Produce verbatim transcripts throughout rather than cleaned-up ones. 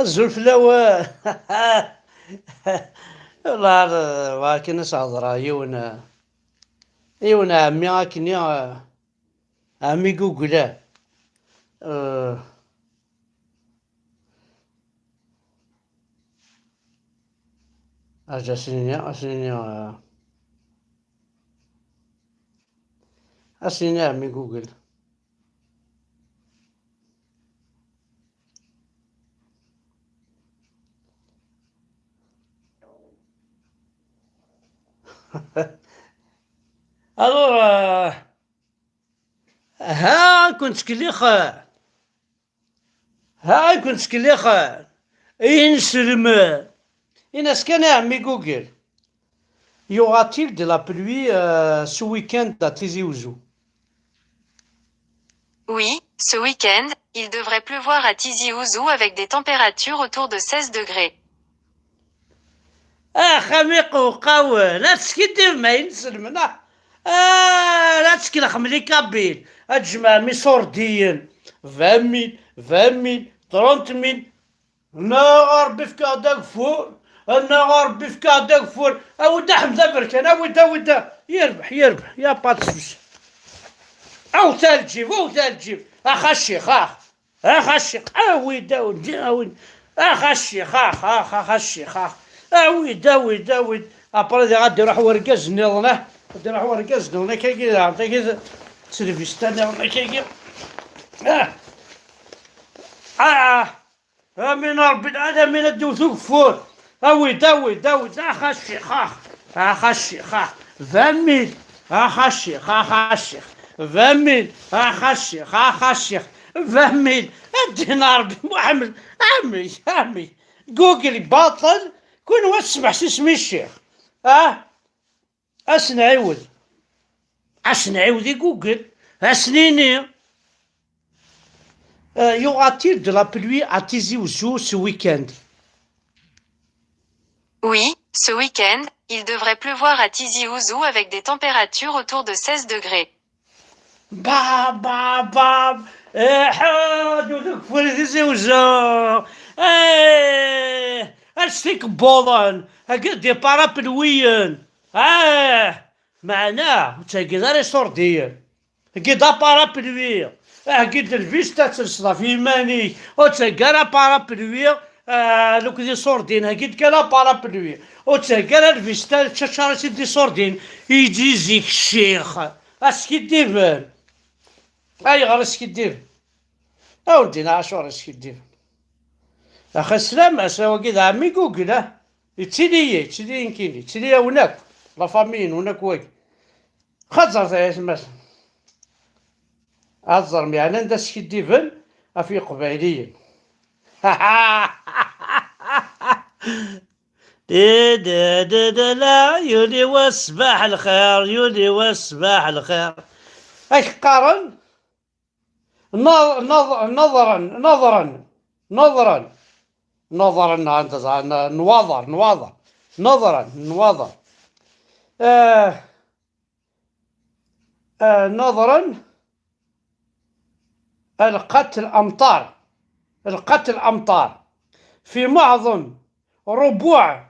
Azul fell-awen. Wallah, bɣiɣ kan ad s-hedreɣ yiwen, yiwen ɛemmi akkenni, ɛemmi Google. Eh, Aǧ asen-ini, asen-ini, eh, asen-ini ɛemmi Google. Alors, euh, ha كنت كليخ. Ha كنت كليخ. Inselm. Inas kan a ɛemmi Google. Y aura-t-il de la pluie, euh, ce week-end à Tizi Ouzou? Oui, ce week-end, il devrait pleuvoir à Tizi Ouzou avec des températures autour de seize degrés. Ax a mi qewqawen, ad teskiddibem ay inselmen, ah! Ah, ad tkelxem les Kabyles, ad tjemɛem iṣurdiyen, vingt mille, vingt mille, trente mille. Nnaɣ a Ṛebbi fk-aɣ-d ageffur, nnaɣ a Ṛebbi fk-aɣ-d ageffur. Awi-d Aḥmed aberkan, awi-d, awi-d. Yerbeḥ, yerbeḥ, y a pas de souci. Awet-as lǧib, awet-as lǧib. Ax a ccix, ax. Ax a ccix, awi-d, awi-d, awi-d. Ax a ccix, ax, ax, ax a ccix, ax. Awi-d, awi-d, awi-d. Après, diɣ ad d-iruḥ wergaz nniḍen, ah. Ad d-iruḥ wergaz nniḍen, akkagi, daɣen, tagi d, d telbist nniḍen, akkagi. Ah. Ah. Amin a Ṛebbi lɛalamin, ad d-iwet ugeffur. Awi-d, awi-d, awi-d, ax a ccix, ax. Ax a ccix, ax. Vingt mille. Ax a ccix, ax a ccix. Vingt mille. Ax a ccix, ax a ccix. Vingt mille. A ddin a Ṛebbi Muḥemmed. Amek, amek. Google baṭel. Kunwi ad tesmeḥsisem i ccix. Ah? Ad s-nɛiwed. Ad s-nɛiwed i Google. Ad s-nini, euh, y aura-t-il de la pluie à Tizi Ouzou ce week-end? Oui, ce week-end, il devrait pleuvoir à Tizi Ouzou avec des températures autour de seize degrés. Bab, bab, bab. Eh, ḥud, ur tugfur i Tizi Ouzou. Eh, ad s-tikebbuḍen. Hagi d iparapluiyen. Ah, meɛna, ur ttheggiḍ ara iṣurdiyen. Heggi-d aparapluie. Heggi-d lvista ad telseḍ ɣef yiman-ik. Ur ttheggi ara aparapluie, ah, lukd iṣurdiyen. Heggi-d kan aparapluie. Ur ttheggi ara lvista, ččaččar-itt-id iṣurdiyen. Iǧi zik ccix. Askiddiben. Ayɣer askiddiben? A ur ddin acuɣer askiddiben? Ax a sslam, ass-a wagi d ɛemmi Google, ah. Yettili-yi, yettili-yi nekkini, yettili-yawen akk, la famille-nwen akk wagi. Xaẓret ay atmaten. Ad ẓrem yeɛni anda skiddiben ɣef Yeqbayliyen. Di, di, di, di, la, yuli wass, ṣbaḥ lxir, yuli wass, ṣbaḥ lxir. Ad k-qqaren, Naḍ-, naḍ-, naḍren, naḍren, naḍren. Naḍren, عند ز-، ن-، نواظر، نواظر. نظرا، نواظر. آه، آه، نظرا القتل أمطار. القتل أمطار في معظم ربوع.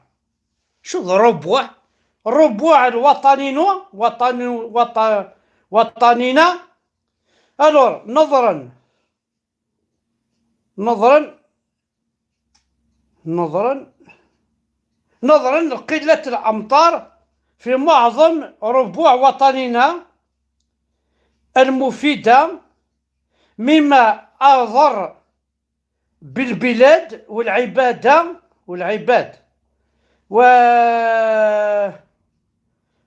شو ذا ربوع؟ ربوع الوطنين، وطن-، وط-، وطننا. Alors, نظرا، نظرا، نظرا، نظرا لقلة الأمطار في معظم ربوع وطننا المفيدة، مما أضر بالبلاد والعبادة والعباد. و،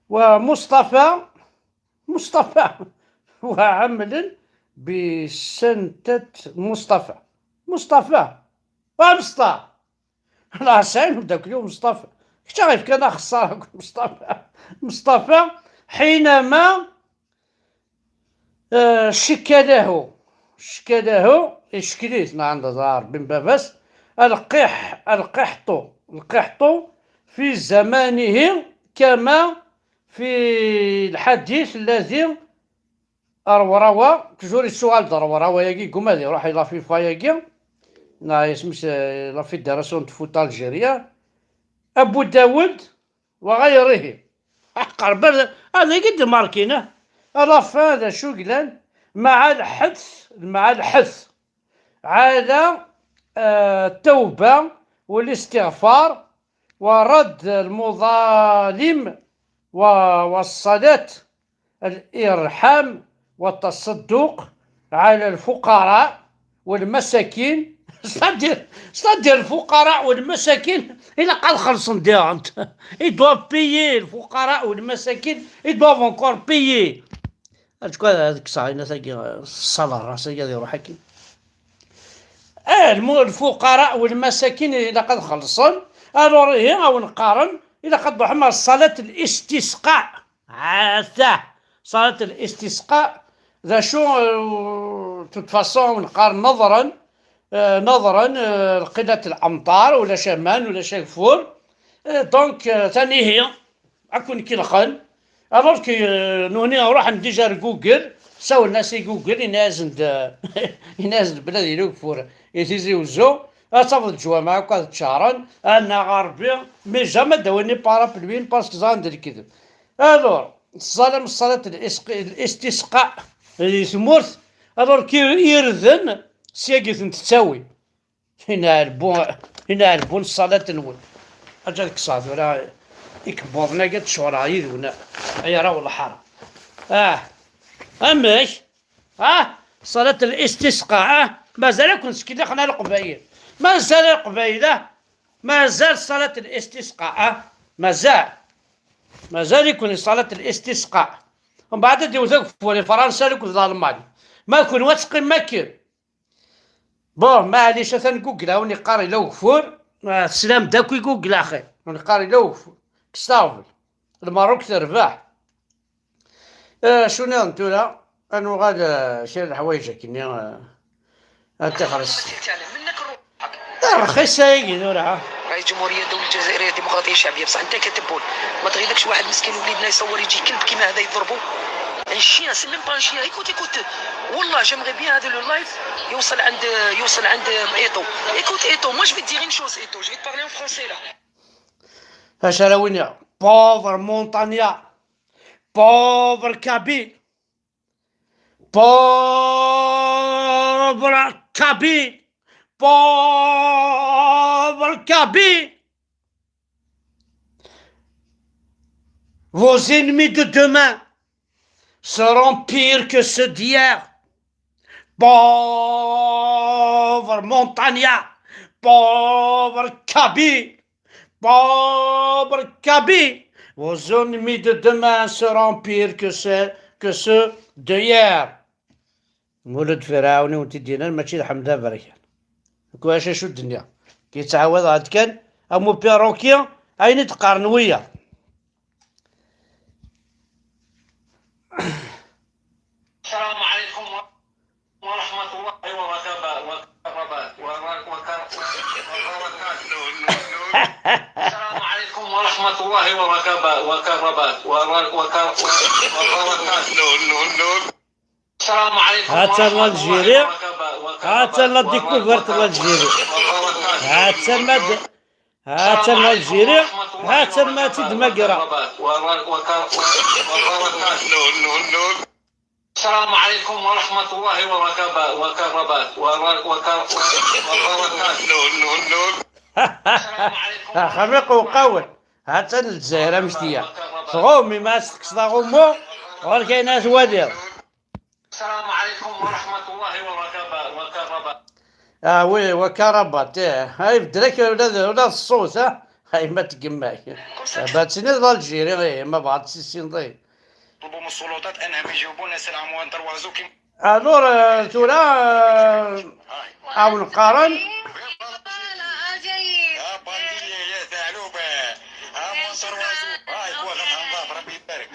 ومصطفى، مصطفى، وعمل بسنتة مصطفى. مصطفى. ومصطفى. راه سعيد مداكلي ومصطفى. كنت غير كان خسارة مصطفى. مصطفى حينما آه، شكله، شكله، إشكليت عند زهر بن باباس، القح-، القحط، القحط في زمانه كما في الحديث الذي روى، روى، toujours السؤال ده روى، روى يجي، قوم هذه روح إلى في فايجي. neɣ isem-is, eh, la Fédération de Foot Algérie, Abu Dawed wa ɣayrihi. Aqerb-, ad agi d-markin, ah. À la fin, d acu yellan? مع الحث, مع الحث على, آه، التوبة والاستغفار ورد المظالم و-، والصلاة الإرحام والتصدق على الفقراء والمساكين. C'est-à-dire, c'est-à-dire الفقراء والمساكين إلا قال خلصن ديرنت. Ils doivent payer الفقراء والمساكين. Ils doivent encore payer. Acku هذيك الساعة هنا تاقي الصلاة راسي هذه يروح حكي. آه، الم-، الفقراء والمساكين إلا قد خلصن. Alors إيه أو نقارن إلا قد نروح مع صلاة الاستسقاء. عاثة. صلاة الاستسقاء. ذا شو, آه، de toute façon نقارن نظرا, آه، نظرا, آه، لقلة الأمطار ولا شمان ولا شاكفور. آه، donc, آه، ثاني هي أكون كي الخن. Alors que, آه، نوني أروح نديجا لجوجل, ساول ناس جوجل ينازن د-, ينازن بلاد يلوك فور يتيزي وزو. أصاب الجوامع كاد تشارن أنا غربي, mais jamais داوني بارابلوين parce que زان الكذب. Alors, الصلاة من الصلاة الاستسقاء, الاستسقاء, اللي تمورت, alors كي يردن سياقي تنتساوي. هنا البو-, هنا البون الصلاة الأول. أجل كساد ولا يكبرنا قد شورا يدونا. أي راه والله حرام. آه. أمك. آه. صلاة الاستسقاء. آه. مازال كنت سكي داخل على القبايل. مازال القبايل. آه. مازال صلاة الاستسقاء. آه. مازال. مازال يكون صلاة الاستسقاء. ومن بعد ديو ذاك فوري فرنسا لك في الألمانيا. ما يكون واتسقي ما كير. بون، معليش، ثاني جوجل هاون يقاري لو غفور. آه، تسلام داكو جوجل أخي. هاون يقاري لو غفور. كستافل. الماروك تربح. آه، شو نظن تورا؟ أنو غاد، آه، شير الحوايج كني، آه، أنت خلص. رخيصة يجي دورها. راهي جمهورية الدولة الجزائرية الديمقراطية الشعبية، بصح أنت كتبول. ما تغيضكش واحد مسكين وليدنا يصور يجي كلب كيما هذا يضربو. Un chien, c'est même pas un chien. Écoute, écoute. والله j'aimerais bien هذا le live يوصل عند، يوصل عند إيطو. Écoute, Eto, moi je vais te dire une chose, Eto. Je vais te parler en français là. فاش راه وين يا؟ Pauvre montagnard. Pauvre kabyle. Pauvre kabyle. Pauvre kabyle. Vos ennemis de demain seront pires que ceux d'hier. Pauvre montagnard, pauvre kabyle, pauvre kabyle. Vos ennemis de demain seront pires que ceux, que ceux d'hier. مولد فرعون وتدينا ماشي الحمد لله بركان. كواش شو الدنيا كيتعاود عاد كان أمو بيروكيا أين تقارن ويا. السلام عليكم ورحمة الله وبركاته. السلام عليكم ورحمة الله وبركاته. السلام عليكم. هاتا ورحمة الله l'Algérie. وبركاته. هاتا la découverte l'Algérie. هاتا ما د-، هاتا l'Algérie. هاتا ما تدمقرا. السلام عليكم ورحمة الله وبركاته. السلام عليكم. خميق وقاول. هاتا الجزائر مشتية. تغومي ما تكسر غمو. ولكن هات وادر. السلام عليكم ورحمة الله وبركاته. آه وي، وكربت، إيه. هاي بدرك ولا، ولا الصوت، ها؟ هاي ما تقماي. باتسيني l'Algérie، إيه، ما بعد سيسين ضي. طلبوا من السلطات أنهم يجاوبوا الناس العموان دروازو كيما. Alors, آه، تورا، آه، أو نقارن. يا باندية، يا ثعلوبة. ها منصور وازو. هاي كوا غتهنضاف، ربي يبارك.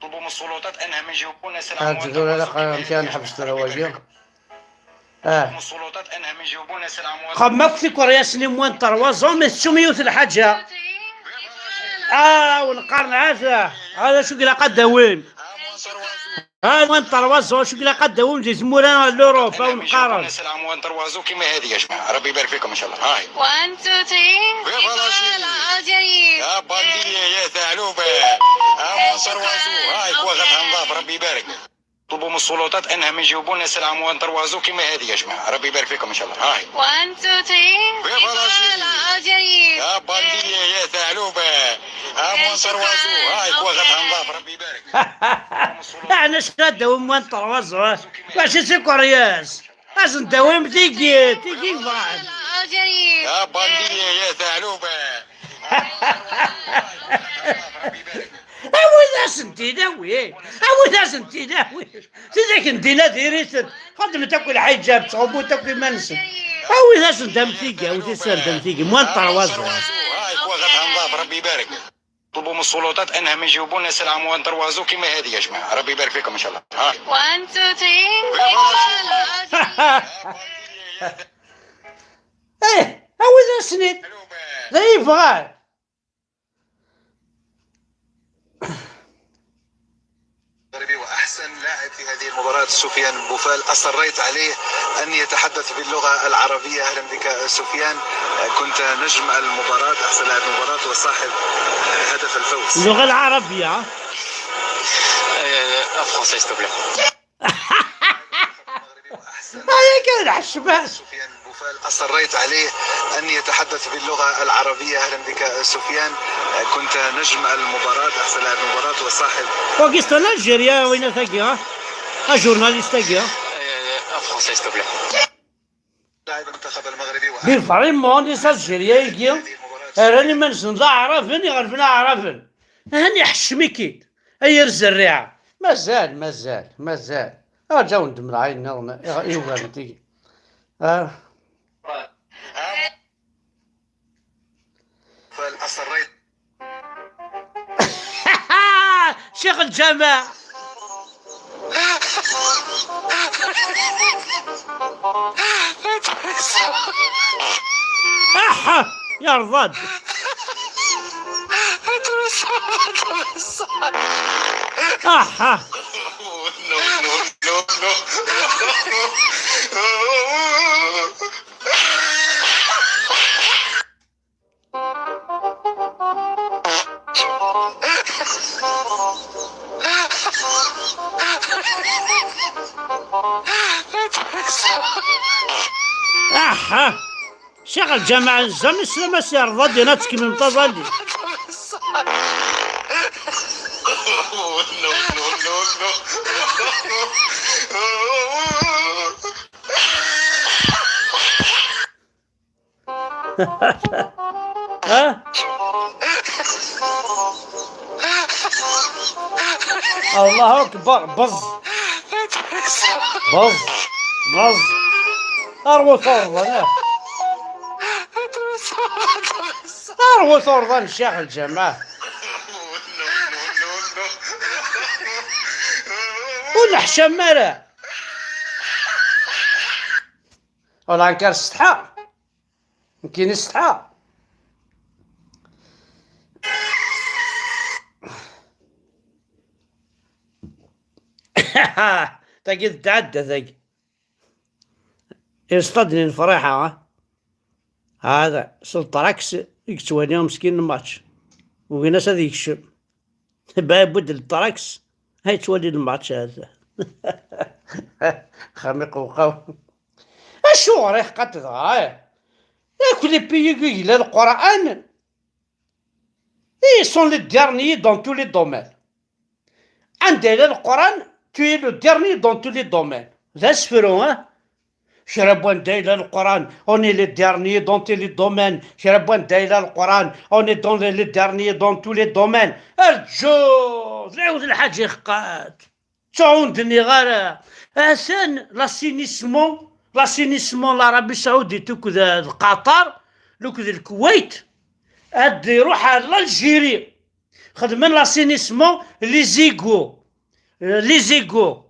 طلبوا من السلطات أنهم يجاوبوا الناس العموان دروازو كيما. مشان حبست الرواجير. آه. السلطات أنهم يجاوبوا الناس العموان. خا ما كنت كوريا سني موان تروا زون، مي تشوم يوث الحاجة. آه، ونقارن عافية. هذا شو قلقة داوين. ها منصور وازو. ها وين طروازو، شو قلنا قد داوم دي زمورة لوروبا ونقارن. C'est la moins trois كيما هذه يا جماعة. ربي يبارك فيكم إن شاء الله. هاي. One, two, three. Vive l'Algérie. Vive l'Algérie. يا باندية، يا ثعلوبة. ها وين طروازو. هاي كوا غتها نظاف، ربي يبارك. طلبوا من السلطات أنهم يجيبوا لنا سلعة موان طروازو كيما هذه يا جماعة. ربي يبارك فيكم إن شاء الله. هاي. One, two, three. Vive l'Algérie. يا باندية، يا ثعلوبة. ها موان طروازو. هاي كوا غتها نظاف، ربي يبارك. احنا شادة وموان طروازو. ماشي سي كورياس. اش نداوي تيكي، تيكي فان. يا باندية، يا ثعلوبة. عاود اسنتي داوي، عاود اسنتي داوي. تيداك ندينا ديريسن. خدمت اكل حاجة، بتصعبوا تاكل ما نسن. عاود اسنت دم تيكي، عاود اسنت دم تيكي. موان طروازو. هاي كوا غتها نظاف، ربي يبارك. طلبوا من السلطات أنهم يجيبوا لنا سلعة موان طروازو كيما هذه يا جماعة. ربي يبارك فيكم إن شاء الله. ها. One, two, three. ايه، عاود اسنيد. لا يبغى. المغربي وأحسن لاعب في هذه المباراة سفيان بوفال، أصريت عليه أن يتحدث باللغة العربية. أهلا بك سفيان، كنت نجم المباراة، أحسن لاعب المباراة وصاحب هدف الفوز. اللغة العربية. Euh, en français, s'il te plaît. هيا كان الحشماش. سفيان بوفال، أصريت عليه أن يتحدث باللغة العربية. أهلا بك سفيان، كنت نجم المباراة، أحسن لاعب المباراة وصاحب. Pakistan, Algérie, وين تاكي، ها؟ الجورناليست تاكي، ها؟ Euh, en français, s'il te plaît. لاعب المنتخب المغربي و- Mais vraiment, les Algériens, ياكي، راني ما نسند لا عرفن، يغرفن عرفن. هاني حشميكيد. أي الزريعة. مازال، مازال، مازال. ارجعوا ندم العين، نظن. ايوا، نتيجة. آه. فالأصريت. شيخ الجامع. احا يا رضاد. احا. احا. شيخ الجامع الزم السلام سي رضا دينا تكمل متظلي. ها؟ الله أكبر، بز. بز. بز. أروى صورة، لا. أروى صورة، الشيخ الجماعة. ونحشم مالا. ولا نكر السطحة. كاين السطحة. تاكي تتعدى تاكي. يصطادني فريحة، ها؟ هذا سلطة راكس يكتواني مسكين الماتش. وين هذا يكشم؟ باه يبدل الطراكس. هاي توالي الماتش هذا. خامي قوقاو. اشو غريح قد غاية. ياك لي بيي يقول القرآن. Ils sont les derniers dans tous les domaines. عند إلى القرآن، tu es le dernier dans tous les domaines. ذا سفرو، ها؟ شرب وان دايلا القرآن، on est les derniers dans tous les domaines. شرب وان دايلا القرآن، on est dans les, les derniers dans tous les domaines. أرجو، لا يعود الحاج يخقات. تعاون دني غير. أسان l'assainissement، l'assainissement، العربي السعودي توك ذا القطر، لوك ذا الكويت. أدي روح على l'Algérie. خدمن l'assainissement، les égouts. Les égouts.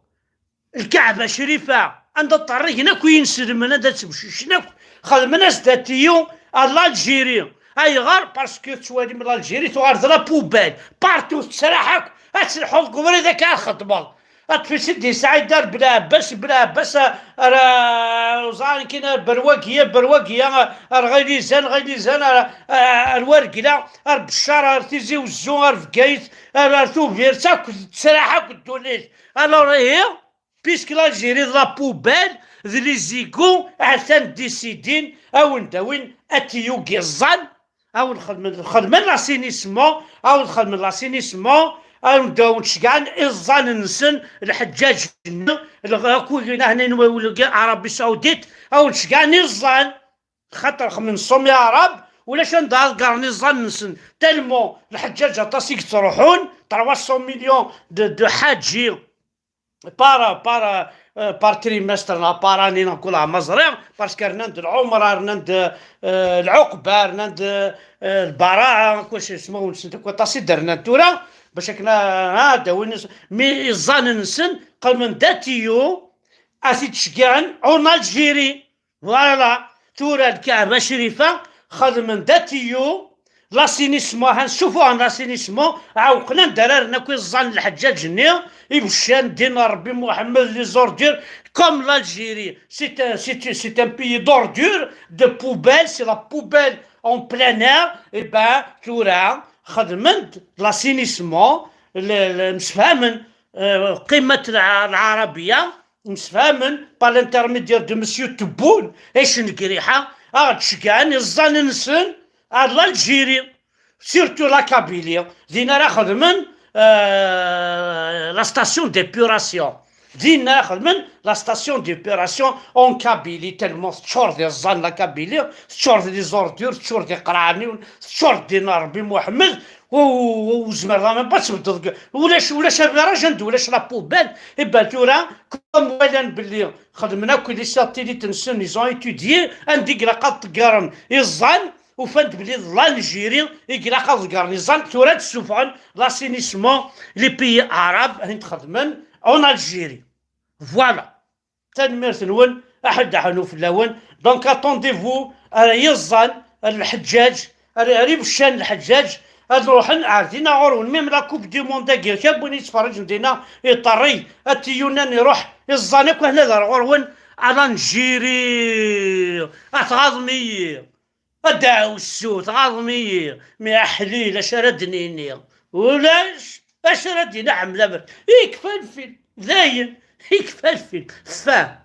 الكعبة شريفة، عند الطريق ناكو ينسلمن، عند تمشي ناكو. خدمنا ستاتيو à l'Algérie. أيغار؟ Parce que توالي من l'Algérie، توغار ذا la poubelle. Partout تسرحك، أتسرحوا القبري ذاك الخطبة. Aṭfis i d-yesɛa idar Belɛebbas, Belɛebbas, ar, ar, uẓar kan, ar Berwagiya, Berwagiya, ar Ɣilizan, Ɣilizan, ar, ar, ar Wargla, ar Beccar, ar Tizi Wezzu, ar Bgayet, ar, ar Tubiret, akk d ttesraḥ, akk d ddunit. Alors, ihi, puisque l'Algérie d la poubelle, d les égouts, atan décidin, a wen-d-awin atiyu n yiẓẓan, a wen-xedmen, xedmen l'assainissement, a wen-xedmen l'assainissement, a wen-d-, a wen-d-ceggɛen iẓẓan-nsen, lḥeǧǧaǧ-nni, lɣ-, akk wigi ahnin, Arabie Saoudite, a wen-d-ceggɛen iẓẓan. Xaṭer xedmen ṣṣum i Arab, ulac anda ad ḍeggren iẓẓan-nsen. Tellement lḥeǧǧaǧ aṭas i yettruḥun, trois cents millions de, de ḥaǧi par, par, euh, par trimestre, neɣ par année, neɣ kul ɛam ẓriɣ, parce que rnan-d lɛumra, rnan-d, euh, lɛuqba, rnan-d, euh, lbaraɛa, kullec ismawen-nsen, akk aṭas i d-rnan tura, bac akken a, a, ad d-awin is-, mi iẓẓan-nsen, qemen-d atiyu, a t-id-ceggɛen en Algérie. Voilà, tura Lkaɛba Crifa, xedmen-d atiyu, l'assainissement, han ssufuɣen l'assainissement, ɛewqen anda ara rren akk iẓẓan n lḥeǧǧaǧ-nni, ibeccan, ddin n Rebbi Muḥemmed, les ordures, comme l'Algérie, c'est un, c'est, c'est un pays d'ordures, de poubelles, c'est la poubelle en plein air, et ben, tura, xedmen-d l'assainissement, le, le, msefhamen, euh, qimmat lɛa-, lɛarabiya, msefhamen, par l'intermédiaire de monsieur Tebboune, ayen n Griḥa, a ɣ-d-ceggɛen iẓẓan-nsen ar l'Algérie, surtout la Kabylie, din ara xedmen, euh, la station d'épuration. Din ara xedmen la station d'épuration en Kabylie, tellement teččur d iẓẓan la Kabylie, teččur d les ordures, teččur d iqraɛniwen, teččur d ddin n Rebbi Muḥemmed, u, u, u zemreḍ même pas tbeddeḍ deg, ulac, ulac aviraj anda ulac la poubelle. Et ben tura, comme walan belli xedmen akk les satellites-nsen, ils ont étudié anda i ilaq ad ḍeggren iẓẓan, ufan-d belli d l'Algérie i ilaq ad ḍeggren iẓẓan, tura ad d-ssufɣen l'assainissement, les pays arabes, ayen xedmen en Algérie. Voilà. Tanemmirt-nwen, aḥed aḥnu fell-awen. Donc, attendez-vous ar yiẓẓan, ar lḥeǧǧaǧ, ar, ar ibeccan n lḥeǧǧaǧ, ad ruḥen ar dinna ɣur-wen. Même la Coupe du Monde-agi, kra n win yettferriǧen dinna, iṭerrig, atiyunan iruḥ, iẓẓan akk ahna d ar ɣur-wen, à l'Algérie. A tɣaḍem-iyi. A ddeɛwessu, tɣaḍem-iyi. Mi aḥlil, acu ara d-nini? Ulac acu ara d-yini Ḥmed Amer. Yekfa lfil. Dayen, yekfa lfil. Fa.